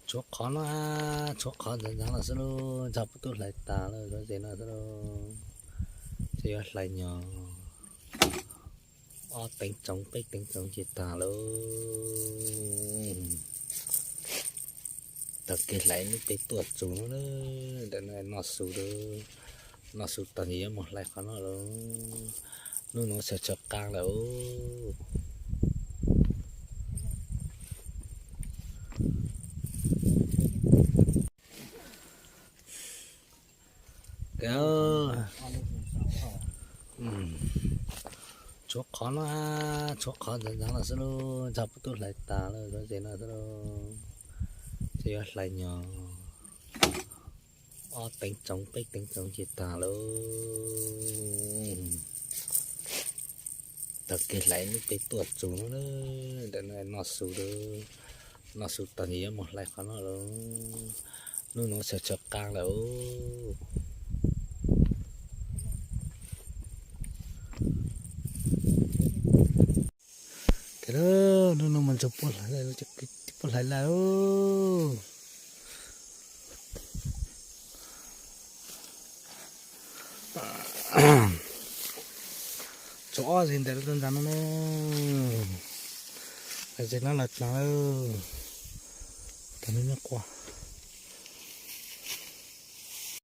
Tshuav qhov no, tshuav qhov ntxeev ntxeev los xwb lauj, ntshe puab twb hlais tas lawm, tshuav ntses no xwb lauj. Ces yuav hlais nyog ob teev tsoov peb teev tsoov ces tag lauj. Tag kis hlais lub peb tuaj txug no, ntawm no noj su, noj su tag ces yuav mus hlais qhov no lauj. Hnub no tshav tshav qaa lawm. Tshuav qhov no, tshuav qhov ntxeev ntxeev los xwb lauj, ntshe puab twb hlais tas lawm, tshuav ntses no xwb lauj. Ces yuav hlais nyog ob teev tsoov peb teev tsoov ces tag lauj. Tag kis hlais lub peb tuaj txug no, ntawm no noj su, noj su tag ces yuav mus hlais qhov no lauj. Hnub no tshav tshav qaa lawm. Hnub no mas ntshe puab hlais lawm. Tshuav ob zig ntawm lub toj ntxas no na. Zig no los tag lawm. Tag no nyob qua.